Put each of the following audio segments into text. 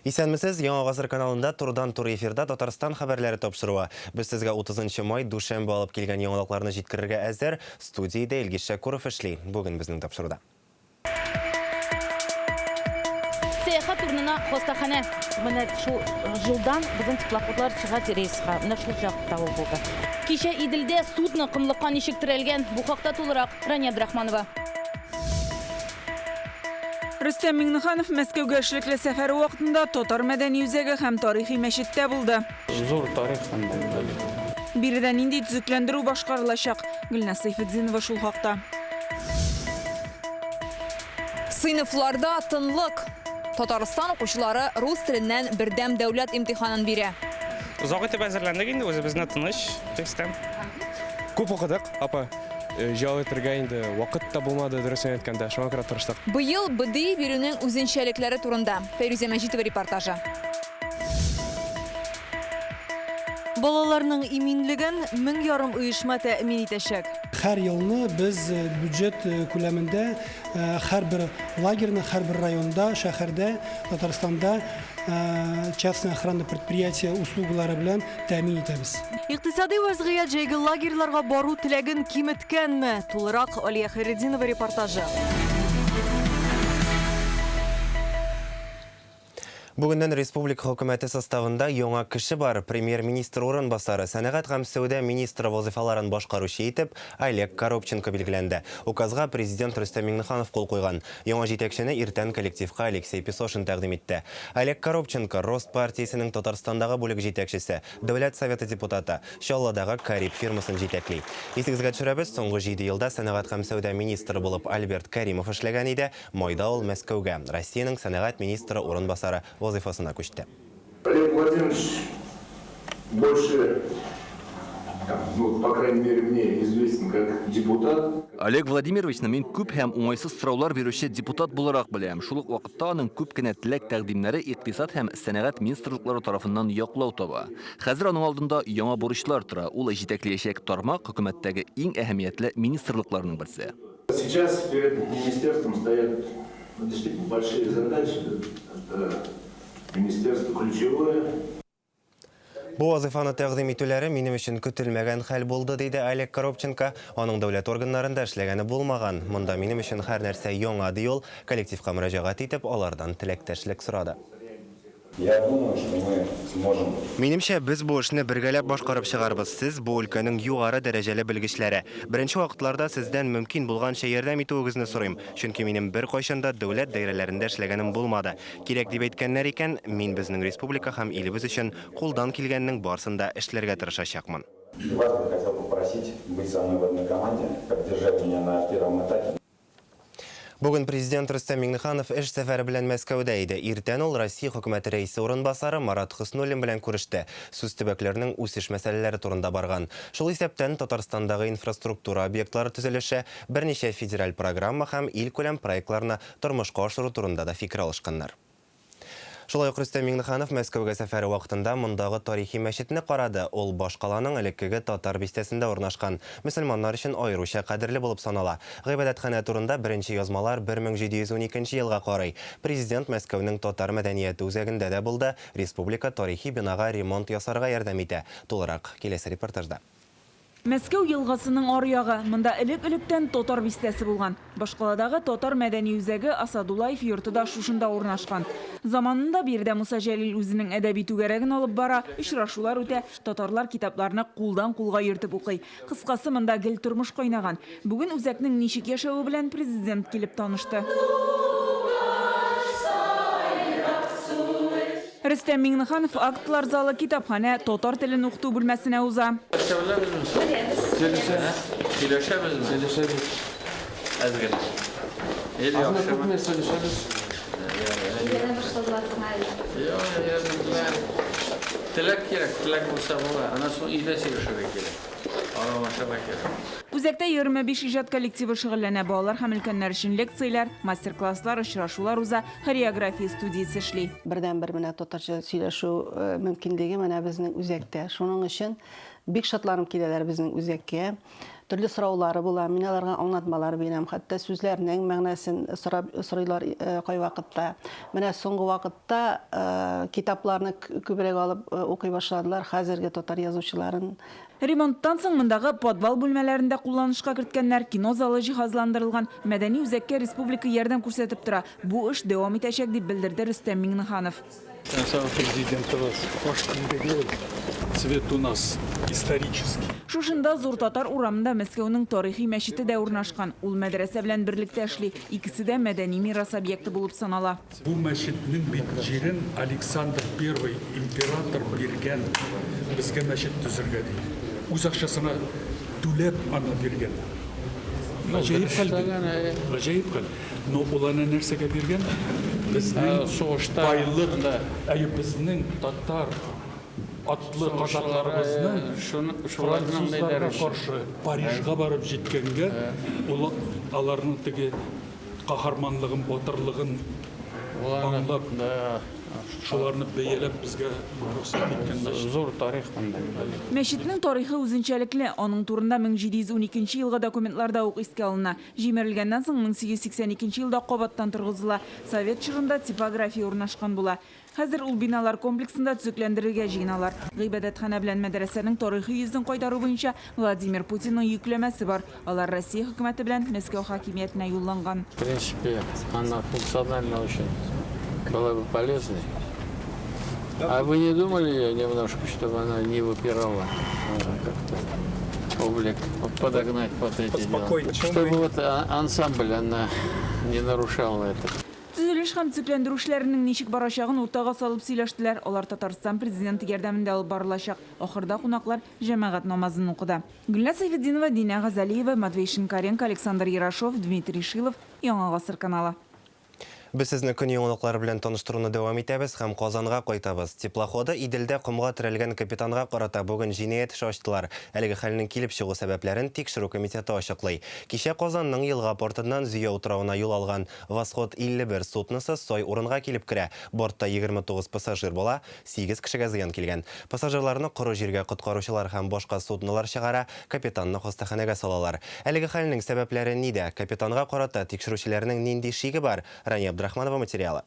Исәнмесез, Яңа гасыр каналында турыдан-туры эфирда Татарстан хәбәрләре тапшыруы. Без сезгә 30 май дүшәмбе алып килгән яңалыкларны җиткерергә әзер. Студиядә Илгиз Шәкүров эшли. Бүген безнең тапшыруда. Сәяхәт урынына хастаханә. Менә шул җулдан безнең теплоходлар чыга рейска. Менә шул жакта ул булды. Кичә Иделдә судно комлыкка ничек терәлгән? Бу хакта тулырак Рания Абдрахманова. Рөстәм Миңнеханов Мәскәүгә эшлекле сәфәре вакытында Татар мәдәни үзәге һәм тарихи мәчеттә булды. Зур тарих анда. Биредә нинди төзекләндерү башкарылачак? Гөлназ Сәйфетдинова шул хакта. Сыйныфларда тынлык. Татарстан укучылары рус теленнән бердәм дәүләт имтиханын бирә. Озак итеп әзерләндек инде, үзебезне тыныч хис итәм. Күп укыдык, апа. Ял итәргә инде вакыт та булмады, дөресен әйткәндә, шуңа күрә тырыштык. Быел БДИ бирүнең үзенчәлекләре турында Фәйрүзә Мәҗитова репортажы. Балаларның иминлеген 1500 оешма тәэмин итәчәк. Һәр елны без бюджет күләмендә һәрбер лагерьны һәрбер районда, шәһәрдә, Татарстанда частная охрана предприятие услугалары белән тәэмин итәбез. Икътисадый вәзгыять җәйге лагерьларга бару теләген киметкәнме? Тулырак Алия Хәйретдинова репортажы. Бүгеннән республика хөкүмәте составында яңа кеше бар. Премьер-министр урынбасары, сәнәгать һәм сәүдә министры вазыйфаларын башкаручы итеп Олег Коробченко билгеләнде. Указга президент Рөстәм Миңнеханов кул куйган. Яңа җитәкчене иртән коллективка Алексей Песошин тәкъдим итте. Олег Коробченко, Рост партиясенең Татарстандагы бүлек җитәкчесе, Дәүләт Советы депутаты, Чаллыдагы Кариб фирмасын җитәкли. Исегезгә төшерәбез, соңгы җиде елда сәнәгать һәм сәүдә министры булып Альберт Кәримов эшләгән иде. Майда ул Мәскәүгә, Россиянең сәнәгать министры урынбасары вазыйфасына күчте. Олег Владимирович больше, ну, по крайней мере, мне известен как депутат. Олег Владимировичны мин күп һәм уңайсыз сораулар бирүче депутат буларак беләм. Шул ук вакытта аның күп кенә теләк-тәкъдимнәре икътисад һәм сәнәгать министрлыклары тарафыннан яклау таба. Хәзер аның алдында яңа бурычлар тора, ул җитәклиячәк тармак, хөкүмәттәге иң әһәмиятле министрлыкларның берсе. Сейчас перед министерством стоят ну, действительно большие задачи. Это министерство ключевое. Бу вазыйфаны тәкъдим итүләре минем өчен көтелмәгән хәл булды, диде Олег Коробченко. Аның дәүләт органнарында эшләгәне булмаган. Монда минем өчен һәр нәрсә яңа, ди ул. Коллективка мөрәҗәгать итеп, алардан теләктәшлек сорады. Я думаю, что мы сможем. Минемчә, без бу эшне бергәләп башкарып чыгарбыз. Сез, бу өлкәнең югары дәрәҗәле белгечләре. Беренче вакытларда сездән мөмкин булганча ярдәм итүегезне сорыйм, чөнки минем беркайчан да дәүләт даирәләрендә эшләгәнем булмады. Кирәк дип әйткәннәр икән, мин безнең республика һәм илебез өчен кулдан килгәннең барсын да эшләргә тырышачакмын. И вас бы хотел попросить быть со мной в одной команде, поддержать меня на первом этапе. Бүген президент Рөстәм Миңнеханов эш сәфәре белән Мәскәүдә иде. Иртән ул Россия хөкүмәте рәисе урынбасары Марат Хөснуллин белән күреште. Сүз төбәкләрнең үсеш мәсьәләләре турында барган. Шул исәптән, Татарстандагы инфраструктура объектлары төзелеше, берничә федераль программа һәм илкүләм проектларны тормышка ашыру турында да фикер алышканнар. Шулай ук Рөстәм Миңнеханов Мәскәүгә сәфәре вакытында мондагы тарихи мәчетне карады. Ул башкаланың элеккеге татар бистәсендә урнашкан. Мөселманнар өчен аеруча кадерле булып санала. Гыйбадәтханә турында беренче язмалар 1712 нче елга карый. Президент Мәскәүнең татар мәдәнияте үзәгендә дә булды, республика тарихи бинага ремонт ясарга ярдәм итә. Тулырак, киләсе репортажда. Мәскәү елгасының аръягы. Монда элек-электән татар бистәсе булган. Башкаладагы татар мәдәни үзәге Асадуллаев йорты да шушында урнашкан. Заманында биредә Муса Җәлил үзенең әдәби түгәрәген алып бара, очрашулар үтә, татарлар китапларны кулдан-кулга йөртеп укый. Кыскасы, монда гел тормыш кайнаган. Бүген үзәкнең ничек яшәве белән Президент килеп танышты. Рөстәм Миңнеханов актлар залы, китапханә, татар телен укыту бүлмәсенә уза. Сөйләшә беләбезме соң? Беләбез. Сөйләшәбез. Сөйләшәбезме? Сөйләшәбез. Әз генә. Ел Азмы яхшымы? күпме сөйләшәбез. Өйрәнә башладылар соң әле. Юк, өйрәнделәр. Теләк кирәк, теләк булса була. Аннан соң өйдә сөйләшергә кирәк. Аралашырга кирәк. Үзәктә 25 иҗат коллективы шөгыльләнә, балалар һәм өлкәннәр өчен лекцияләр, мастер-класслар, очрашулар уза, хореография студиясе эшли. Бердәнбер менә татарча сөйләшү мөмкинлеге менә безнең үзәктә. Шуның өчен бик шатланып киләләр безнең үзәккә. Төрле сораулары була, мин аларга аңлатмалар бирәм, хәтта сүзләрнең мәгънәсен сорап сорыйлар кайвакытта. Менә соңгы вакытта китапларны күбрәк алып укый башладылар, хәзерге татар язучыларын. Ремонттан соң мондагы подвал бүлмәләрен дә кулланышка керткәннәр, кино залы җиһазландырылган. Мәдәни үзәккә республика ярдәм күрсәтеп тора. Бу эш дәвам итәчәк, дип белдерде Рөстәм Миңнеханов. Сау президентыбыз, кош түгел, цвет у нас исторический. Шушында Зур Татар урамында Мәскәүнең тарихи мәчете дә урнашкан. Ул мәдрәсә белән берлектә эшли. Икесе дә мәдәни мирас объекты булып санала. Бу мәчетнең бит җирен Александр Первый император биргән безгә мәчет төзергә дип. Үз акчасына түләп аны биргән. Гаҗәеп хәл бит. Гаҗәеп хәл. Но ул аны нәрсәгә биргән? Безнең сугышта байлык, әйе, безнең татар атлы казакларыбызның французларга каршы Парижга барып җиткәнгә, ул аларның теге каһарманлыгын, батырлыгын аңлап, шуларны бәяләп безгә рөхсәт иткән мәчет. Зур тарих монда. Мәчетнең тарихы үзенчәлекле. Аның турында 1712 елгы документларда ук искә алына. Җимерелгәннән соң 1882 елда кабаттан торгызыла. Совет чорында типография урнашкан була. Хәзер ул биналар комплексында төзекләндерергә җыеналар. Гыйбадәтханә белән мәдрәсәнең тарихи йөзен кайтару буенча Владимир Путинның йөкләмәсе бар. Алар Россия хөкүмәте белән Мәскәү хакимиятенә юлланган. В принципе, она функционально очень была бы полезной. А вы не думали ее немножко, чтобы она не выпирала, как-то облик подогнать под эти дела? Чтобы вот ансамбль она не нарушала это. Төзелеш һәм төзекләндерү эшләренең ничек барачагын уртага салып сөйләштеләр. Алар Татарстан Президенты ярдәмендә алып барылачак. Ахырда кунаклар җәмәгать намазын укыды. Гөлназ Сәйфетдинова, Динә Газалиева, Матвей Шинкаренко, Александр Ярошов, Дмитрий Шилов, Яңа Гасыр каналы. Без сезне көн яңалыклары белән таныштыруны дәвам итәбез һәм Казанга кайтабыз. Теплоходы Иделдә комга терәлгән капитанга карата бүген җинаять эше ачтылар. Әлеге хәлнең килеп чыгу сәбәпләрен тикшерү комитеты ачыклый. Кичә Казанның елга портыннан Зөя утравына юл алган Восход 51 судносы сай урынга килеп керә. Бортта 29 пассажир була, 8 кешегә зыян килгән. Пассажирларны коры җиргә коткаручылар һәм башка суднолар чыгара, капитанны хастаханәгә салалар. Әлеге хәлнең сәбәпләре нидә? Капитанга карата тикшерүчеләрнең нинди шиге бар? Рания Абдрахманова материалы.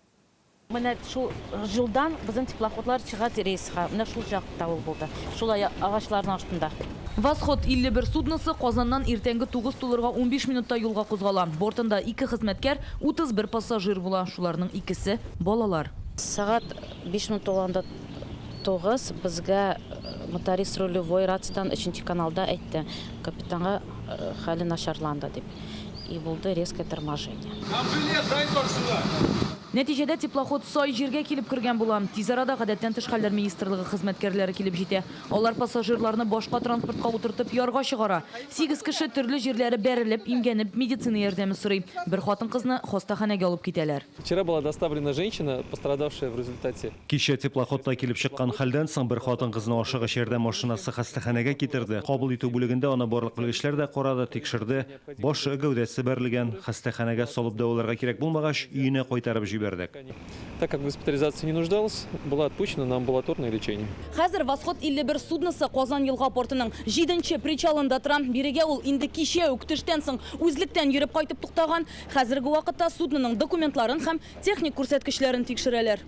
Менә шул җылдан безнең теплоходлар чыга рейска. Менә шул жакта ул булды. Шул агачларның астында. Восход 51 судносы Казаннан иртәнге 9 тулырга 15 минутта юлга кузгала. Бортында 2 хезмәткәр, 31 пассажир була. Шуларның икесе балалар. Сәгать 5 минут тулганда 9 безгә моторист рулевой рациядан 3 каналда әйтте. Капитанга хәле начарланды дип. И булды резкое торможение. Нәтиҗәдә теплоход сай җиргә килеп кергән була. Тиз арада гадәттән тыш хәлләр министрлыгы хезмәткәрләре килеп җитә. Алар пассажирларны башка транспортка утыртып ярга чыгара. 8 кеше төрле җирләре бәрелеп, имгәнеп медицина ярдәме сорый. Бер хатын-кызны хастаханәгә алып китәләр. Вчера была доставлена женщина, пострадавшая в результате. Кичә теплоходта килеп чыккан хәлдән соң бер хатын-кызны ашыгыч ярдәм машинасы хастаханәгә китерде. Кабул итү бүлегендә аны барлык белгечләр дә карады, тикшерде. Башы, гәүдәсе бәрелгән. Хастаханәгә салып дәваларга кирәк булмагач, өенә кайтарып җибәрдек. Так как в госпитализации не нуждалась, была отпущена на амбулаторное лечение. Хәзер Восход 51 судносы Казан елга портының 7-нче причалында тора. Бирегә ул инде кичә үк төштән соң үзлектән йөреп кайтып туктаган. Хәзерге вакытта судноның документларын һәм техник күрсәткечләрен тикшерәләр.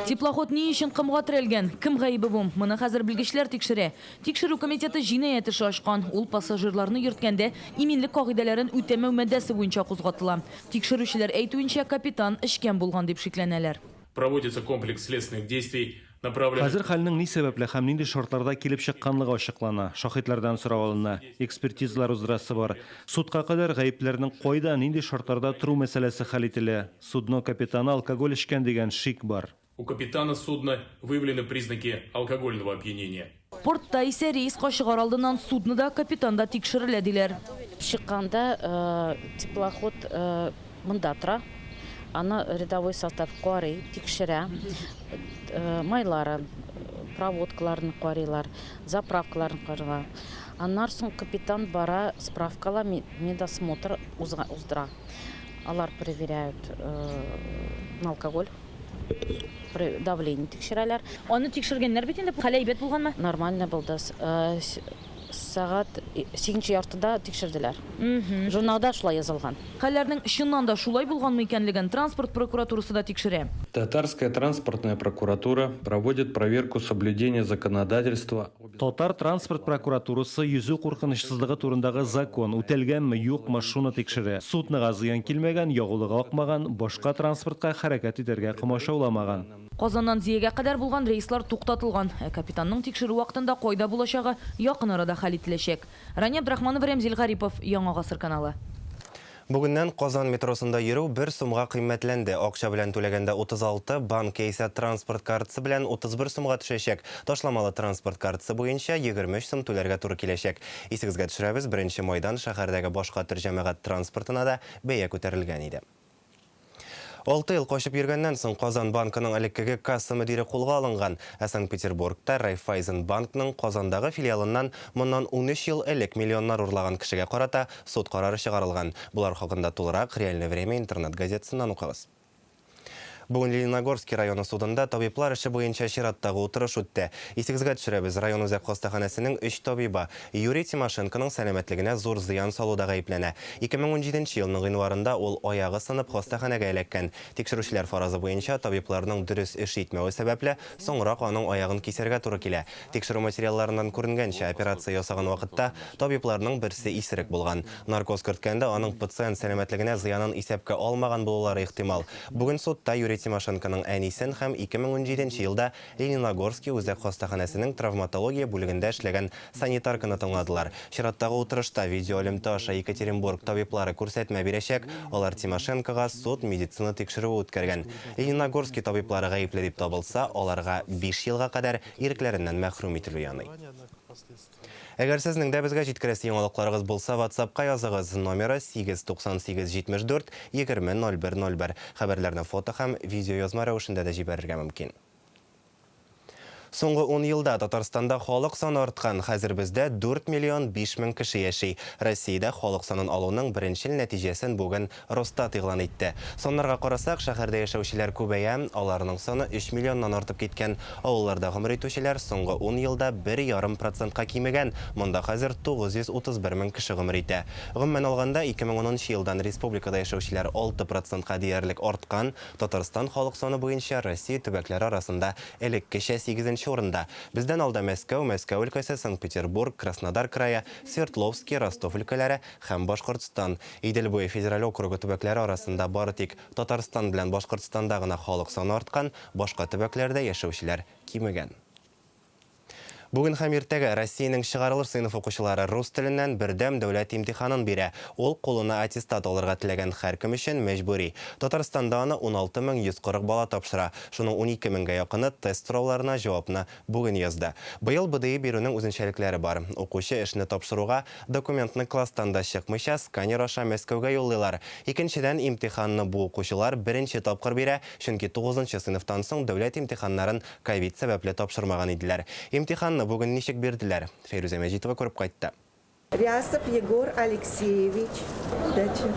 Теплоход ни өчен комга терәлгән? Кем гаебе бу? Моны хәзер белгечләр тикшерә. Тикшерү комитеты җинаять эше ачкан. Ул пассажирларны йөрткәндә иминлек кагыйдәләрен үтәмәү маддәсе буенча кузгатыла. Тикшерүчеләр әйтүенчә, капитан эчкән булган дип шикләнәләр. Проводится комплекс следственных действий, направленных Хәзер хәлнең ни сәбәпле һәм нинди шартларда килеп чыкканлыгы ачыклана. Шаһитлардан сорау алына, экспертизалар уздырасы бар. Судка кадәр гаепләрнең кайда, нинди шартларда тору мәсьәләсе хәл ителә. Судно капитаны алкоголь эчкән дигән шик бар. У капитана судна выявлены признаки алкогольного опьянения. Портта исә рейска чыгар алдыннан судно да, капитан да тикшерелә диләр. Чыкканда теплоход монда тора. Аны рядовой состав карый, тикшерә. Майларын, проводкаларын карыйлар, заправкаларын карыйлар. Аннан соң капитан бара справкала, медосмотр уздыра. Алар проверяют на алкоголь, давление тикшерәләр. Аны тикшергәннәр бит инде, хәле әйбәт булганмы? Нормально булды. Сәгать сигезенче яртыда тикшерделәр. Журналда шулай язылган. Хәлләрнең чыннан да шулай булганмы икәнлеген транспорт прокуратурасы да тикшерә. Татарская транспортная прокуратура проводит проверку соблюдения законодательства. Татар транспорт прокуратурасы йөзү куркынычсызлыгы турындагы закон үтәлгәнме, юкмы, шуны тикшерә. Суднога зыян килмәгән, ягулыгы акмаган, башка транспортка хәрәкәт итәргә комачауламаган. Казаннан Зөягә кадәр булган рейслар туктатылган. Ә капитанның тикшерү вакытында кайда булачагы якын арада хәл ителәчәк. Рания Абдрахманова, Рәмзил Гарипов, Яңа гасыр каналы. Бүгеннән Казан метросында йөрү бер сумга кыйммәтләнде. Акча белән түләгәндә 36, банк яисә транспорт картасы белән 31 сумга төшәчәк. Ташламалы транспорт картасы буенча 23 сум түләргә туры киләчәк. Исегезгә төшерәбез, беренче майдан шәһәрдәге башка төр җәмәгать транспортына да бәя күтәрелгән иде. Алты ел качып йөргәннән соң Казан банкының элеккеге касса мөдире кулга алынган. Ә Санкт-Петербургта Райффайзен банкның Казандагы филиалыннан моннан 13 ел элек миллионнар урлаган кешегә карата суд карары чыгарылган. Болар хакында тулырак Реальное время интернет-газетасыннан укыгыз. Бүген Лениногорский районы судында табиблар эше буенча чираттагы утырыш үтте. Исегезгә төшерәбез, район үзәк хастаханәсенең өч табибы Юрий Тимошенконың сәламәтлегенә зур зыян салуда гаепләнә. 2017 елның гыйнварында ул аягы сынып хастаханәгә эләккән. Тикшерүчеләр фаразы буенча, табибларның дөрес эш итмәве сәбәпле, соңрак аның аягын кисәргә туры килә. Тикшерү материалларыннан күренгәнчә, операция ясаган вакытта табибларның берсе исерек булган. Наркоз керткәндә аның пациент сәламәтлегенә зыянын исәпкә алмаган булулары ихтимал. Бүген судта Юрий Тимошенконың әнисен һәм 2017 елда Лениногорский үзәк хастаханәсенең травматология бүлегендә эшләгән санитарканы тыңладылар. Чираттагы утырышта видеоэлемтә аша Екатеринбург табиблары күрсәтмә бирәчәк, алар Тимошенкога суд-медицина тикшерүе үткәргән. Лениногорский табиблары гаепле дип табылса, аларга биш елга кадәр ирекләреннән мәхрүм ителү яный. Әгәр сезнең дә безгә җиткерәсе яңалыкларыгыз булса, WhatsApp-ка языгыз. Номеры 898 74 20 01 01. Хәбәрләрне фото һәм видеоязма рәвешендә дә җибәрергә мөмкин. Соңгы ун елда Татарстанда халык саны арткан. Хәзер бездә 4 миллион 5 мең кеше яши. Россиядә халык санын алуның беренчел нәтиҗәсен бүген Росстат игълан итте. Саннарга карасак, шәһәрдә яшәүчеләр күбәя, аларның саны 3 миллионнан артып киткән. Авылларда гомер итүчеләр соңгы ун елда бер ярым процентка кимегән, монда хәзер 931 мең кеше гомер итә. Гомумән алганда, 2010 нчы елдан республикада яшәүчеләр 6 процентка диярлек арткан. Татарстан халык саны буенча Россия төбәкләре арасында элеккечә сигезенче урында. Бездән алда Мәскәү, Мәскәү өлкәсе, Санкт-Петербург, Краснодар крае, Свердловски, Ростов өлкәләре һәм Башкортстан. Идел буе федераль округы төбәкләре арасында бары тик Татарстан белән Башкортстанда гына халык саны арткан, башка төбәкләрдә яшәүчеләр кимегән. Бүген һәм иртәгә Россиянең чыгарылыш сыйныф укучылары рус теленнән бердәм дәүләт имтиханын бирә. Ул кулына аттестат алырга теләгән һәркем өчен мәҗбүри. Татарстанда аны 16140 бала тапшыра. Шуның 12 меңгә якыны тест сорауларына җавапны бүген язды. Быел БДИ бирүнең үзенчәлекләре бар. Укучы эшне тапшыруга, документны класстан да чыкмыйча, сканер аша Мәскәүгә юллыйлар. Икенчедән, имтиханны бу укучылар беренче тапкыр бирә, чөнки тугызынчы сыйныфтан соң дәүләт имтиханнарын ковид сәбәпле тапшырмаган иделәр. Имтиханны бүген ничек бирделәр? Фәйрүзә Мәҗитова күреп кайтты. Рясов Егор Алексеевич. Удачи.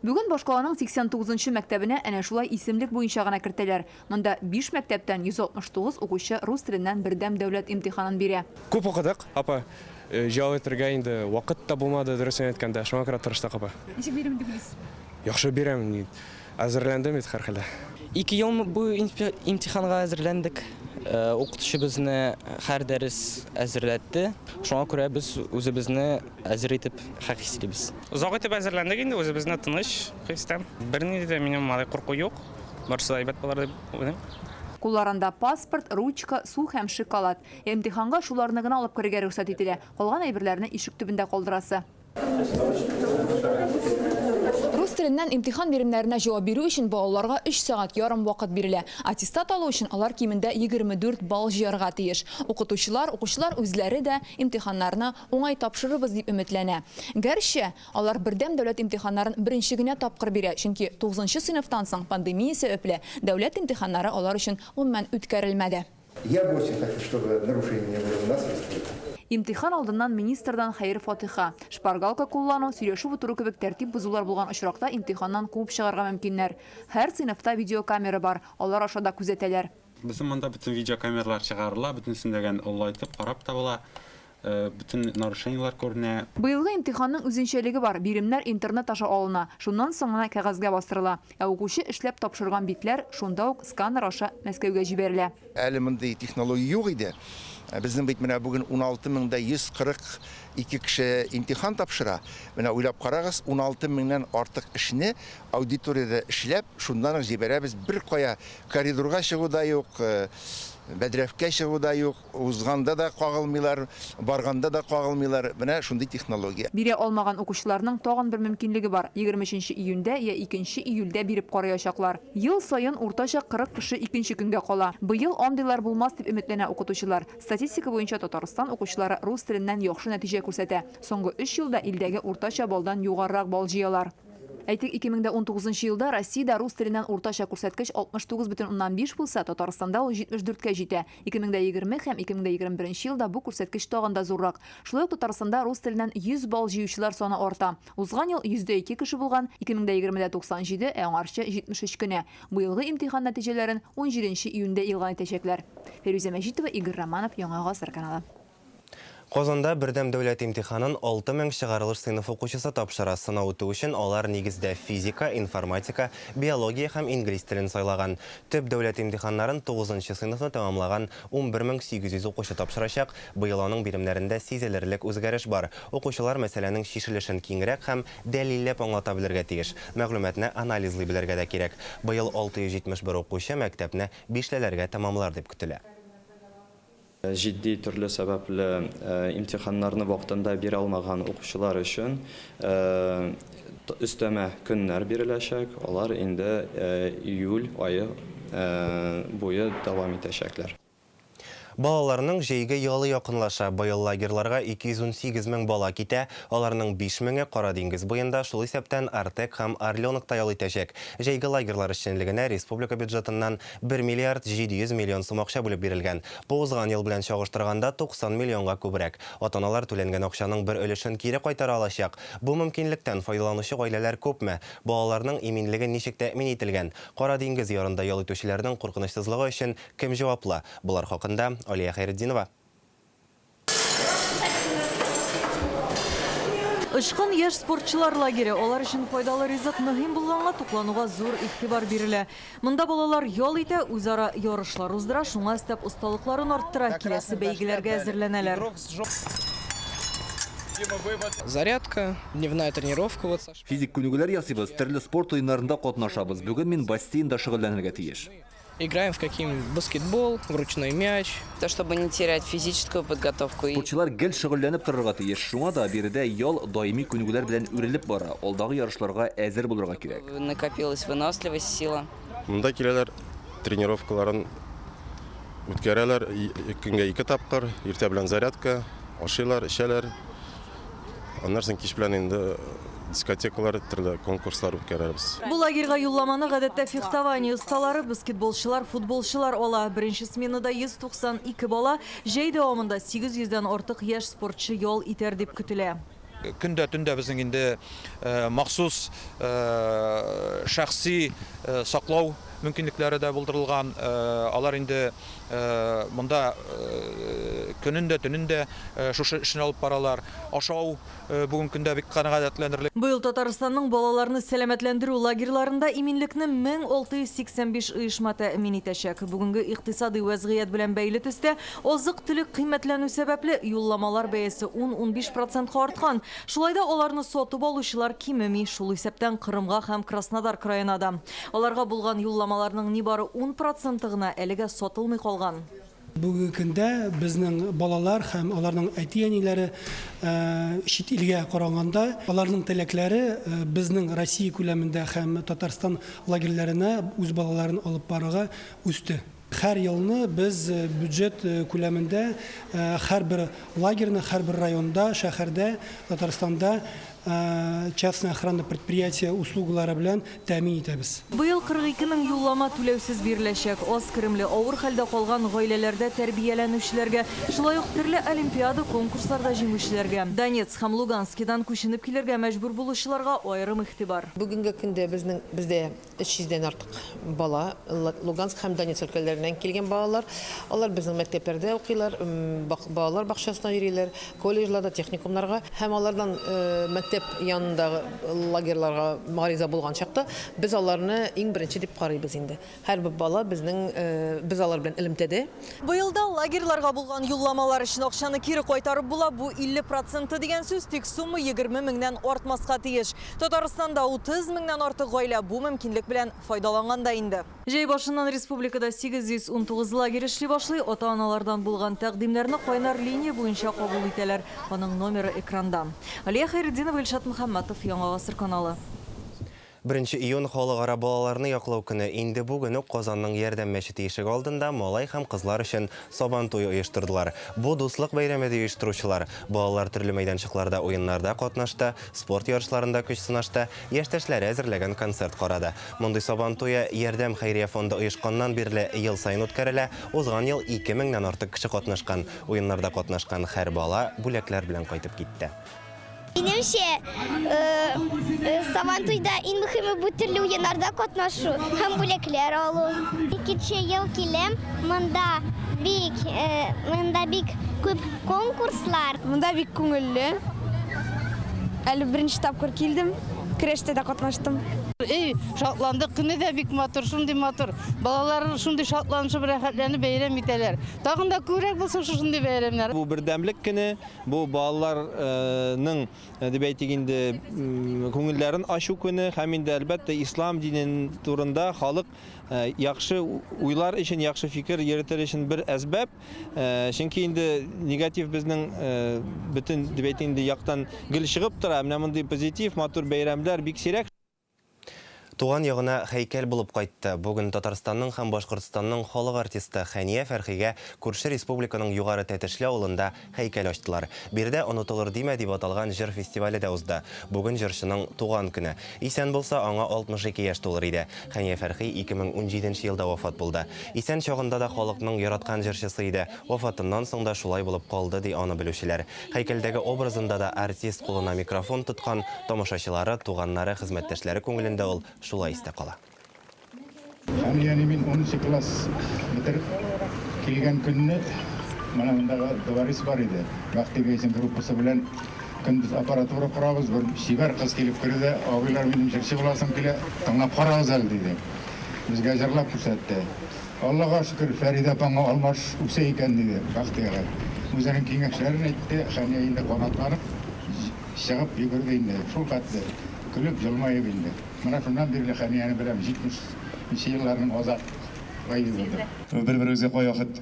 Бүген башкаланың 89 нчы мәктәбенә әнә шулай исемлек буенча гына кертәләр. Монда биш мәктәптән 169 укучы рус теленнән бердәм дәүләт имтиханын бирә. Күп укыдык, апа. Җавап итәргә инде вакыт та булмады, дөресен әйткәндә. Шуңа күрә тырыштык, апа. Ничек бирәм дип уйлыйсыз? Яхшы бирәм. Әзерләндем бит һәрхәлдә. Ике ел бу имтиханга әзерләндек. Укытучы безне һәр дәрес әзерләтте. Шуңа күрә без үзебезне әзер итеп хис итибез. Озак итеп әзерләндек инде, үзебезне тыныч хис итәм. Бернинди дә минем алай курку юк. Барысы да әйбәт булыр дип уйлыйм. Кулларында паспорт, ручка, су һәм шоколад. Имтиханга шуларны гына алып керергә рөхсәт ителә. Калган әйберләрне ишек төбендә калдырасы. Рус теленнән имтихан биремнәренә җавап бирү өчен балаларга өч сәгать ярым вакыт бирелә. Аттестат алу өчен алар кимендә 24 балл җыярга тиеш. Укытучылар, укучылар үзләре дә имтиханнарны уңай тапшырырбыз дип өметләнә. Гәрчә, алар бердәм дәүләт имтиханнарын беренче генә тапкыр бирә, чөнки тугызынчы сыйныфтан соң пандемия сәбәпле дәүләт имтиханнары алар өчен гомумән үткәрелмәде. Я бы очень хочу, чтобы нарушений не было у нас в республике. Имтихан алдыннан министрдан хәер-фатиха. Шпаргалка куллану, сөйләшеп утыру кебек тәртип бозулар булган очракта имтиханнан куып чыгарга мөмкиннәр. Һәр сыйныфта видеокамера бар, алар аша да күзәтәләр. Безнең монда бөтен видеокамералар чыгарыла, бөтенесен дә олылайтып карап та була. Бөтен нарушениелар күренә. Быелгы имтиханның үзенчәлеге бар, биремнәр интернет аша алына, шуннан соң гына кәгазьгә бастырыла. Ә укучы эшләп тапшырган битләр шунда ук сканер аша Мәскәүгә җибәрелә. Әле мондый технология юк иде. Безнең бит менә бүген 16 мең дә 142 кеше имтихан тапшыра. Менә уйлап карагыз, 16 меңнән артык эшне аудиториядә эшләп, шуннан ук җибәрәбез. Беркая коридорга чыгу да юк, бәдрәфкә чыгу да юк. Узганда да кагылмыйлар, барганда да кагылмыйлар. Менә шундый технология. Бирә алмаган укучыларның тагын бер мөмкинлеге бар, 23 июньдә я 2 июльдә биреп караячаклар. Ел саен уртача 40 кеше икенче көнгә кала. Быел андыйлар булмас дип өметләнә укытучылар. Статистика буенча Татарстан укучылары рус теленнән яхшы нәтиҗә күрсәтә. Соңгы өч елда илдәге уртача баллдан югарырак балл җыялар. Әйтик, 2019 елда Россиядә рус теленнән уртача күрсәткеч 69,5 булса, Татарстанда ул 74 кә җитә. 2020 һәм 2021 елда бу күрсәткеч тагын да зуррак. Шулай ук Татарстанда рус теленнән 100 балл җыючылар саны арта. Узган ел 102 кеше булган, 2020 дә 97, ә аңарчы 73 кенә. Быелгы имтихан нәтиҗәләрен 17 июньдә игълан итәчәкләр. Фәйрүзә Мәҗитова, Игорь Романов, Яңа Гасыр каналы. Казанда бердәм дәүләт имтиханын 6000 чыгарылыш сыйныф укучысы тапшыра. Сынау үтү өчен алар нигездә физика, информатика, биология һәм инглиз телен сайлаган. Төп дәүләт имтиханнарын тугызынчы сыйныфны тәмамлаган 11800 укучы тапшырачак. Быел аның биремнәрендә сизелерлек үзгәреш бар. Укучылар мәсьәләнең чишелешен киңрәк һәм дәлилләп аңлата белергә тиеш. Мәгълүматны анализлый белергә дә кирәк. Быел 671 укучы мәктәпне бишлеләргә тәмамлар дип көтелә. Җитди төрле сәбәпле имтиханнарны вакытында бирә алмаган укучылар өчен өстәмә көннәр биреләчәк, алар инде июль ае буе дәвам итәчәкләр. Балаларның җәйге ялы якынлаша. Быел лагерьларга 218 мең бала китә. Аларның 5 меңе Кара диңгез буенда, шул исәптән Артек һәм Орленокта ял итәчәк. Җәйге лагерьлар эшчәнлегенә республика бюджетыннан 1 миллиард 700 миллион сум акча бүлеп бирелгән. Бу узган ел белән чагыштырганда 90 миллионга күбрәк. Ата-аналар түләнгән акчаның бер өлешен кире кайтара алачак. Бу мөмкинлектән файдаланучы гаиләләр күпме? Балаларның иминлеге ничек тәэмин ителгән? Кара диңгез ярында ял итүчеләрнең куркынычсызлыгы өчен кем җаваплы? Болар хакында Алия Хәйретдинова. Очкын яшь спортчылар лагере. Алар өчен файдалы ризык мөһим булганга туклануга зур игътибар бирелә. Монда балалар ял итә, үзара ярышлар уздыра, шуңа өстәп осталыкларын арттыра, киләсе бәйгеләргә әзерләнәләр. Зарядка, дневная тренировка. Вот. Физик күнегүләр ясыйбыз, төрле спорт уеннарында катнашабыз. Бүген мин бассейнда шөгыльләнергә тиеш. Играем в какие-нибудь баскетбол, в ручной мяч. То, чтобы не терять физическую подготовку. Спортчылар гел шөгыльләнеп торырга тиеш. Шуңа да биредә ял даими күнегүләр белән үрелеп бара. Алдагы ярышларга әзер булырга кирәк. Накопилась выносливость, сила. Монда киләләр, тренировкаларын үткәрәләр. Көнгә ике тапкыр, иртә белән зарядка, ашыйлар, эчәләр. Аннан соң кич белән инде дискотекалар, төрле конкурслар үткәрәбез. Бу лагерьга юлламаны гадәттә фехтование осталары, баскетболчылар, футболчылар ала. Беренче сменада 192 бала, җәй дәвамында 800 дән артык яшь спортчы ял итәр дип көтелә. Көн дә, төн дә безнең инде махсус шәхси саклау мөмкинлекләре дә булдырылган. Алар инде монда көнен дә, төнен дә шушы эшне алып баралар. Ашау бүгенге көндә бик канәгатьләнерлек. Быел Татарстанның балаларны сәламәтләндерү лагерьларында иминлекне 1685 оешма тәэмин итәчәк. Бүгенге икътисадый вәзгыять белән бәйле төстә азык-төлек кыйммәтләнү сәбәпле, юлламалар бәясе 10-15 процентка арткан. Шулай да аларны сатып алучылар кимеми, шул исәптән Кырымга һәм Краснодар краена да. Аларга булган юлламаларның нибары 10 проценты гына әлегә сатылмый калган. Бүгенге көндә безнең балалар һәм аларның әти-әниләре чит илгә караганда, аларның теләкләре безнең Россия күләмендә һәм Татарстан лагерьләренә үз балаларын алып барырга үсте. Һәр елны без бюджет күләмендә һәрбер лагерьны һәрбер районда, шәһәрдә, Татарстанда частная охрана предприятие услугалары белән тәэмин итәбез. Быел 42 мең юллама түләүсез биреләчәк. Аз керемле, авыр хәлдә калган гаиләләрдә тәрбияләнүчеләргә, шулай ук төрле олимпиада, конкурсларда җиңүчеләргә, Донецк һәм Луганскидан күченеп килергә мәҗбүр булучыларга аерым игътибар. Бүгенге көндә безнең бездә 300 дән артык бала, Луганск һәм Донецк өлкәләреннән килгән балалар. Алар безнең мәктәпләрдә укыйлар, балалар бакчасына йөриләр, колледжларда, техникумнарга. Һәм алардан мәктәп янындагы лагерьларга гариза булган чакта без аларны иң беренче дип карыйбыз инде. Һәрбер бала безнең, без алар белән элемтәдә. Быел да лагерьларга булган юлламалар өчен акчаны кире кайтарып була. Бу 50 проценты дигән сүз, тик сумма 20 меңнән артмаска тиеш. Татарстанда 30 меңнән артык гаилә бу мөмкинлек белән файдаланган да инде. Җәй башыннан республикада 819 лагерь эшли башлый. Ата-аналардан булган тәкъдимнәрне кайнар линия буенча кабул итәләр. Аның номеры экранда. Алия Хәйретдинова, Илшат Мөхәммәтов, Яңа Гасыр каналы. Беренче июнь халыкара балаларны яклау көне. Инде бүген үк Казанның Ярдәм мәчете ишек алдында малай һәм кызлар өчен Сабан туе оештырдылар. Бу дуслык бәйрәме ди оештыручылар. Балалар төрле мәйданчыкларда уеннарда катнашты, спорт ярышларында көч сынашты, яшьтәшләре әзерләгән концерт карады. Мондый Сабан туе Ярдәм хәйрия фонды оешканнан бирле ел саен үткәрелә. Узган ел 2000 нән артык кеше катнашкан. Уеннарда катнашкан һәр бала бүләкләр белән кайтып китте. Минемчә, Сабантуйда иң мөһиме бу төрле уеннарда катнашу һәм бүләкләр алу. Икенче ел киләм, монда бик, монда бик күп конкурслар. Монда бик күңелле. Әле беренче тапкыр килдем, көрәштә дә катнаштым. Эй, шатландык, көне дә бик матур, шундый матур. Балалар шундый шатланышып, рәхәтләнеп бәйрәм итәләр. Тагын да күбрәк булсын шушындый бәйрәмнәр. Бу бердәмлек көне, Бу балаларның, дип әйтик инде, күңелләрен ачу көне һәм инде, әлбәттә, ислам динен турында халык яхшы уйлар өчен, яхшы фикер йөретер өчен бер әсбап. Чөнки инде негатив безнең бөтен, дип әйтик инде, яктан гел чыгып тора. Менә мондый позитив, матур бәйрәмнәр бик сирәк. Туган ягына һәйкәл булып кайтты. Бүген Татарстанның һәм Башкортстанның халык артисты Хәния Фәрхигә күрше республиканың Югары Тәтешле авылында һәйкәл ачтылар. Биредә Онытылыр димә дип аталган җыр фестивале дә узды. Бүген җырчының туган көне. Исән булса, аңа 62 яшь тулыр иде. Хәния Фәрхи 2017 нче елда вафат булды. Исән чагында да халыкның яраткан җырчысы иде. Вафатыннан соң да шулай булып калды, ди аны белүчеләр. Һәйкәлдәге образында да артист кулына микрофон тоткан, тамашачылары, туганнары, хезмәттәшләре күңелендә ул шулай истә кала. Хәнияне мин унынчы класс бетереп килгән көнне менә мондагы дворец бар иде. Бәхти Гайсин группасы белән көндез аппаратура корабыз, бер чибәр кыз килеп керде дә, абыйлар, минем җырчы буласым килә, тыңлап карагыз әле, диде. Безгә җырлап күрсәтте. Аллага шөкер, Фәридә апаңа алмаш үсә икән, диде Бәхти агай. Үзенең киңәшләрен әйтте, Хәния инде канатланып чыгып йөгерде инде, шулхәтле көлеп, елмаеп инде. Менә шуннан бирле Хәнияне беләм, 70 нче елларның азак ае булды. Бер-беребезгә кайвакыт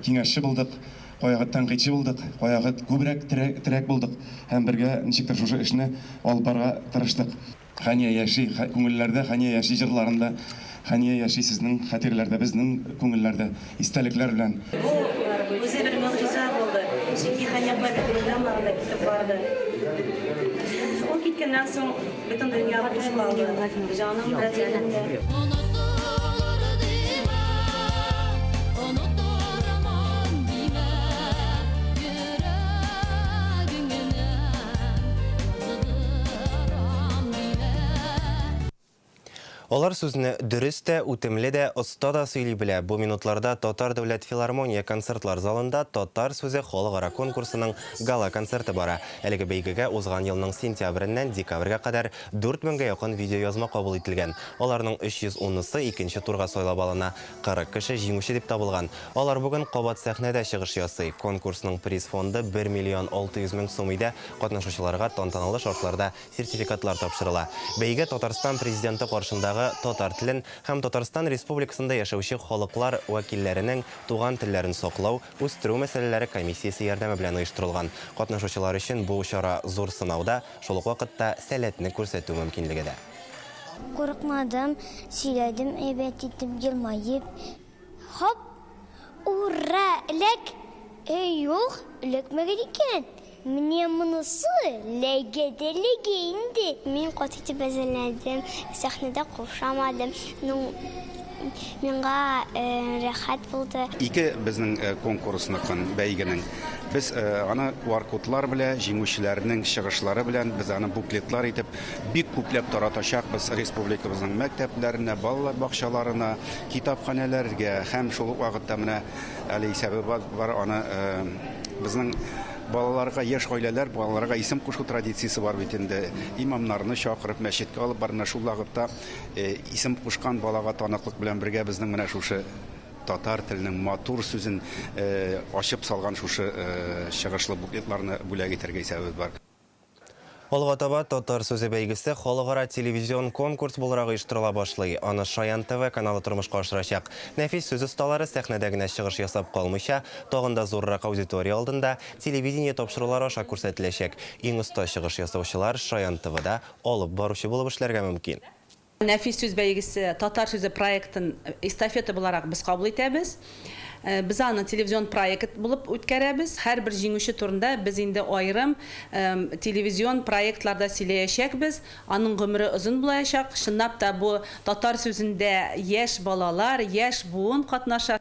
киңәшче булдык, кайвакыт тәнкыйтьче булдык, кайвакыт күбрәк терәк булдык һәм бергә ничектер шушы эшне алып барырга тырыштык. Хәния яши күңелләрдә, Хәния яши җырларында, Хәния яши сезнең хәтерләрдә, безнең күңелләрдә, истәлекләр белән. Бу үзе бер могҗиза булды, чөнки Хәния апа бик уйламаганда китеп барды. Ул киткәннән соң бөтен дөнья буш калды, җаным да, тәнем дә. Алар сүзне дөрес тә, үтемле дә, оста да сөйли белә. Бу минутларда Татар дәүләт филармония концертлар залында Татар сүзе халыкара конкурсының гала-концерты бара. Әлеге бәйгегә узган елның сентябреннән декабрьгә кадәр 4 меңгә якын видеоязма кабул ителгән. Аларның 310-сы икенче турга сайлап алына. 40 кеше җиңүче дип табылган. Алар бүген кабат сәхнәдә чыгыш ясый. Конкурсның приз фонды 1 миллион 600 мең сум иде. Катнашучыларга тантаналы шартларда сертификатлар тапшырыла. Бәйге Татарстан Президенты каршындагы татар телен һәм Татарстан Республикасында яшәүче халыклар вәкилләренең туган телләрен саклау, үстерү мәсьәләләре комиссиясе ярдәме белән оештырылган. Катнашучылар өчен бу чара зур сынау да, шул ук вакытта сәләтне күрсәтү мөмкинлеге дә. Курыкмадым, сөйләдем әйбәт итеп, елмаеп. Хоп! Ура! Эләк! Эй, юк, эләкмәгән икән. Менә монысы ләгә дә ләгә инде. Мин каты итеп әзерләндем, сәхнәдә каушамадым. Ну, миңа рәхәт булды. Ике безнең конкурсныкын, бәйгенең. Без аны QR-кодлар белән, җиңүчеләрнең чыгышлары белән, без аны буклетлар итеп бик күпләп таратачакбыз республикабызның мәктәпләренә, балалар бакчаларына, китапханәләргә һәм шул ук вакытта менә әле исәбе бар, аны безнең балаларга, яшь гаиләләр балаларга исем кушу традициясе бар бит инде. Имамнарны чакырып, мәчеткә алып бар, менә шул вакытта исем кушкан балага таныклык белән бергә безнең менә шушы татар теленең матур сүзен ачып салган шушы чыгышлы буклетларны бүләк итәргә исәбебез бар. Алга таба татар сүзе бәйгесе халыкара телевизион конкурс буларак оештырыла башлый. Аны Шаян ТВ каналы тормышка ашырачак. Нәфис сүз осталары сәхнәдә генә чыгыш ясап калмыйча, тагын да зуррак аудитория алдында телевидение тапшырулары аша күрсәтеләчәк. Иң оста чыгыш ясаучылар Шаян ТВда алып баручы булып эшләргә мөмкин. Нәфис сүз бәйгесе татар сүзе проектын эстафета буларак без кабул итәбез. Без аны телевизион проект булып үткәрәбез. Һәрбер җиңүче турында без инде аерым телевизион проектларда сөйләячәкбез. Аның гомере озын булачак. Чынлап та бу татар сүзендә яшь балалар, яшь буын катнаша.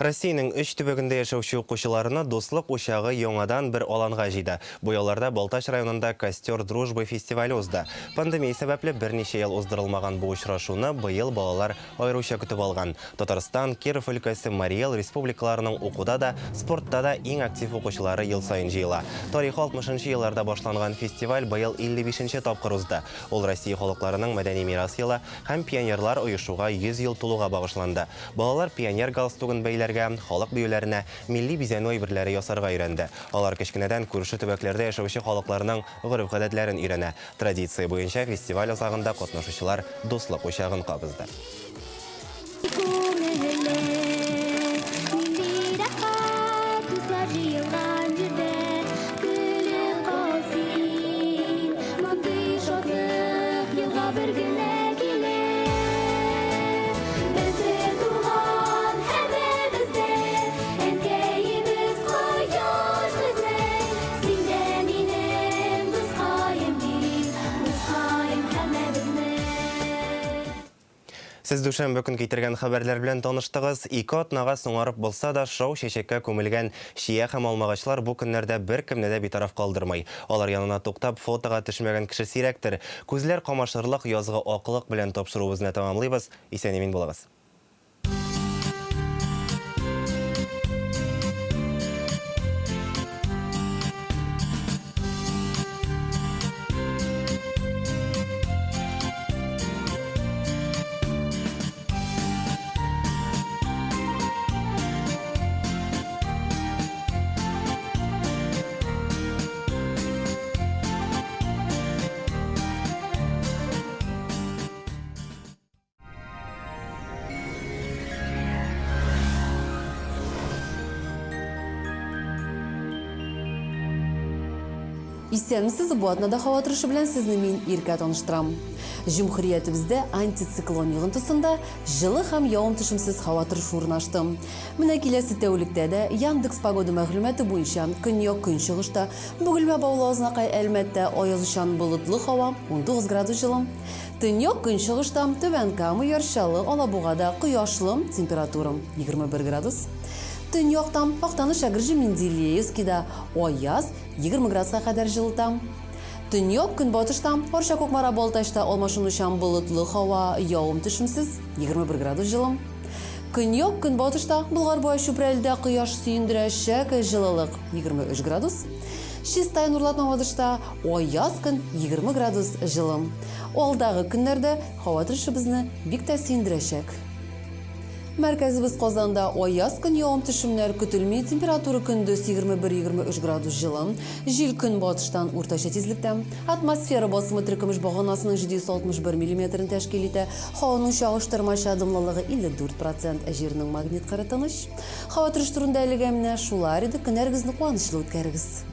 Россиянең өч төбәгендә яшәүче укучыларны Дуслык учагы яңадан бер аланга җыйды. Бу ялларда Балтач районында Костер дружбы фестивале узды. Пандемия сәбәпле берничә ел уздырылмаган бу очрашуны быел балалар аеруча көтеп алган. Татарстан, Киров өлкәсе, Марий Эл республикаларының укуда да, спортта да иң актив укучылары ел саен җыела. Тарихы 60 елларда башланган фестиваль быел 55 тапкыр узды. Ул Россия халыкларының мәдәни мирас елы һәм пионерлар оешуга 100 ел тулуга багышланды. Балалар пионер галстугын бәйләргә, халык биюләренә, милли бизәнү әйберләре ясарга өйрәнде. Алар кечкенәдән күрше төбәкләрдә яшәүче халыкларның гореф-гадәтләрен өйрәнә. Традиция буенча фестиваль азагында катнашучылар дуслык учагын кабызды. Күңелле, нинди рәхәт дуслар җыелган җирдә, көлеп кал син. Мондый шатлык елга бер генә килә. Без бер туган һәммәбез дә, әнкәебез кояш безнең. Син дә минем дускаем бит, дускаем һәммәбезнең. Сез дүшәмбе көн китергән хәбәрләр белән таныштыгыз. Ике атнага соңарып булса да, шау чәчәккә күмелгән чия һәм алмагачлар бу көннәрдә беркемне дә битараф калдырмый. Алар янына туктап, фотога төшмәгән кеше сирәктер. Күзләр камашырлык язгы аклык белән тапшыруыбызны тәмамлыйбыз. Исән-имин булыгыз. Исәнмесез, бу атнада һава торышы белән сезне мин Иркә таныштырам. Җөмһүриятебездә антициклон йогынтысында җылы һәм явым-төшемсез һава торышы урнашты. Менә киләсе тәүлектә дә Яндекс Погода мәгълүматы буенча көньяк-көнчыгышта, Бөгелмә, Баулы, Азнакай, Әлмәттә аязучан болытлы һава, 19 градус җылы. Төньяк-көнчыгышта, Түбән Кама, Яр Чаллы, Алабугада кояшлы, температура 21 градус. Төньякта, Актаныш, Әгерҗе, Менделеевскида аяз, 20 градуска кадәр җылыта. Төньяк-көнбатышта, Арча, Кукмара, Балтачта алмашынучан болытлы һава, явым-төшемсез, 21 градус җылы. Көньяк-көнбатышта, Болгар буа, Чүпрәледә кояш сөендерәчәк, җылылык 23 градус. Чистай, Нурлат, Мамадышта аяз көн, 20 градус җылы. Алдагы көннәрдә һава торышы безне бик тә сөендерәчәк. Мәркәзебез Казанда аяз көн, явым-төшемнәр көтелми, температура көндез 21-23 градус җылы, җил көнбатыштан уртача тизлектә. Атмосфера басымы теркөмеш баганасының 761 миллиметрын тәшкил итә, һаваның чагыштырмача дымлылыгы 54 процент, ә җирнең магнит кыры тыныч. Һава торышы турында әлегә менә шулар иде, көннәрегезне куанычлы үткәрегез.